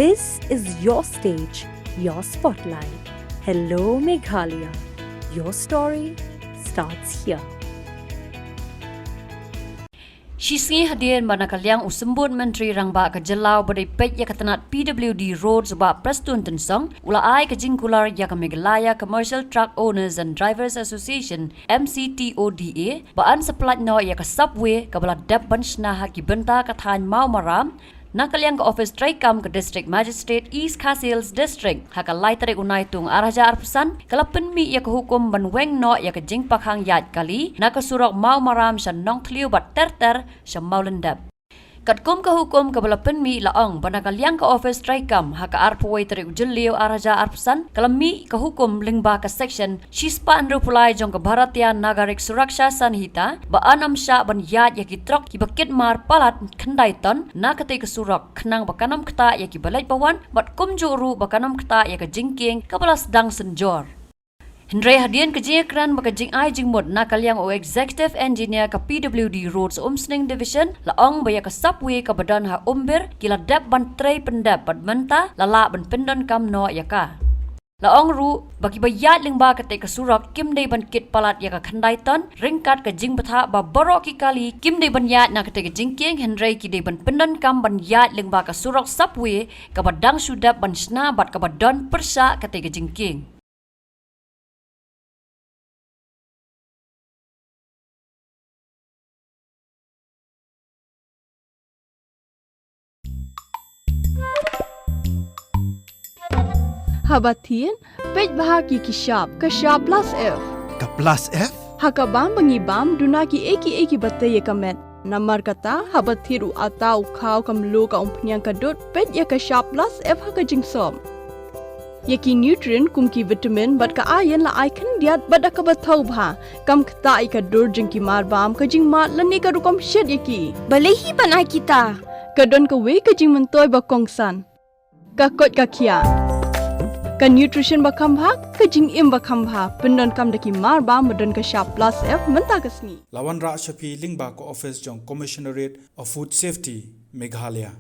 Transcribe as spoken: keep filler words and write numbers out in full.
This is your stage, your spotlight. Hello, Meghalaya. Your story starts here. Shisngi hadien ba na ka liang u Symbud Myntri Rangbah ka jylla uba dei peit ïa ka tnat P W D Roads u Bah Prestone Tynsong u la ai ka jingkular ïa ka Meghalaya Commercial Truck Owners and Drivers Association, M C T O D A, ba yn sa pyllait noh ïa ka subway kaba la dep ban shna ha ki bynta ka thaiñ Mawmaram, na ka liang ka ophis treikam ka District Magistrate East Khasi Hills District, ha ka lai tarik u Naitung ar hajar arphew san, ka la pynmih ïa ka hukum ban weng noh ïa ka jingpakkhang ïaid kali na ka surok Mawmaram sha Nongthliew bad ter ter sha Mawlyndep. Katkum ka hukum kaba la pynmih la ong ba na ka liang ka ophis treikam ha ka arphew wei tarik u Jylliew ar hajar arphew san ka la mih ka hukum lyngba ka section shispah hynriewphew lai jong ka Bharatiya Nagarik Suraksha Sanhita ba yn ym shah ban ïaid ïa ki trok kiba kit mar palat khyndai ton na katei ka surok khnang ba kan ym ktah ïa kiba leit ba wan bad kumjuh ruh ba kan ym ktah ïa ka jingkieng kaba la sdang synjor. Hynrei hadien ka jingïakren bad ka jingai jingmut na ka liang u Executive Engineer ka P W D Roads Umsning Division la ong ba ïa ka subway kaba don ha Umbir ki la dep ban trei pyndep bad mynta la lah ban pyndonkam noh ïa ka. La ong ruh ba kiba ïaid lyngba katei ka surok kim dei ban kit palat ïa ka khyndai ton ryngkat ka jingbthah ba baroh ki kali kim dei ban ïaid na katei ka jingkieng hynrei ki dei ban pyndonkam ban ïaid lyngba ka surok subway kaba dang shu dep ban shna bad kaba don pyrshah katei ka jingkieng. Haba thied, peit bha ïa ki shap, ka shap plus F. Ka plus F? Ha ka bam ba ngi bam, duna kiei kiei kiba tei ïa ka met. Namar kata, haba thied u atta, u khaw, ka mluh, ka umphniang, ka dud, peit ïa ka shap plus F ha ka jingsop. Ïa ki nutrient kum ki vitamin bad ka iron la ai khyndiat bad da kaba thaw bha. Kam ktah ïa ka dur jong ki marbam, ka jingmad lane ka rukom shet ïa ki. Balei hi ban ai kita? Ka don kawei ka jingmyntoi ba kongsan. Ka koit ka khiah. Ka nutrition ba kham bha, ka jingim ba kham bha. Pyndonkam da ki marbam ba don ka shap plus F mynta ka sngi. La wanrah sha phi lyngba ka office jong Commissionerate of Food Safety, Meghalaya.